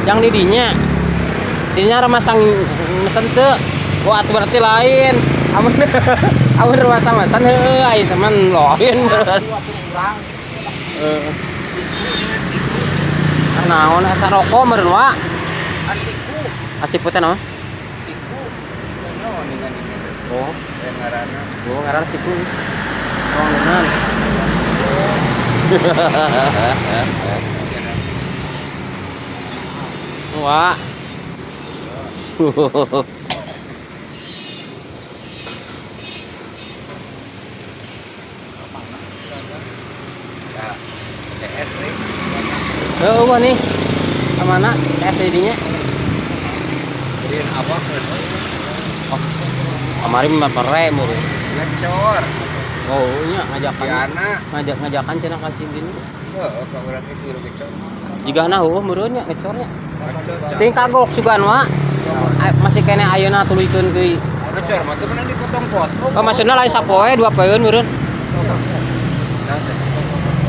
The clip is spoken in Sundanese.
Yang di dinya. Dinya remasang mesen teu. Wah, atuh berarti lain. Amun amun remasang mesen heueuh ai teman lain. Heeh. Ah naon eta rokok meureun wa? Asiku. Asipu teh naon? Siku. Siku naon dengan ini? Oh, Yang ngaranna. oh ngaran siku. Ruangan. Wah. Ya, CS nih. Heueuh wah nih. Kamana? TS dinya. Beliin apa ke? Oh. Kamari mah pere meureun. Ngecor. Oh, nya ngajakan. Si anak. Ngajak-ngajakan cenah ka si gini. Heeh, ka urang ge kudu ngecor. Jigana heueuh meureun nya ngecornya. Ngecor. Ting kagok sugan wa. Masih kene ayeuna tuluykeun deui. Ngecor mah teu meunang dipotong-potong. Oh, maksudna lain sapoe dua poeun meureun. Nah, teh potong-potong.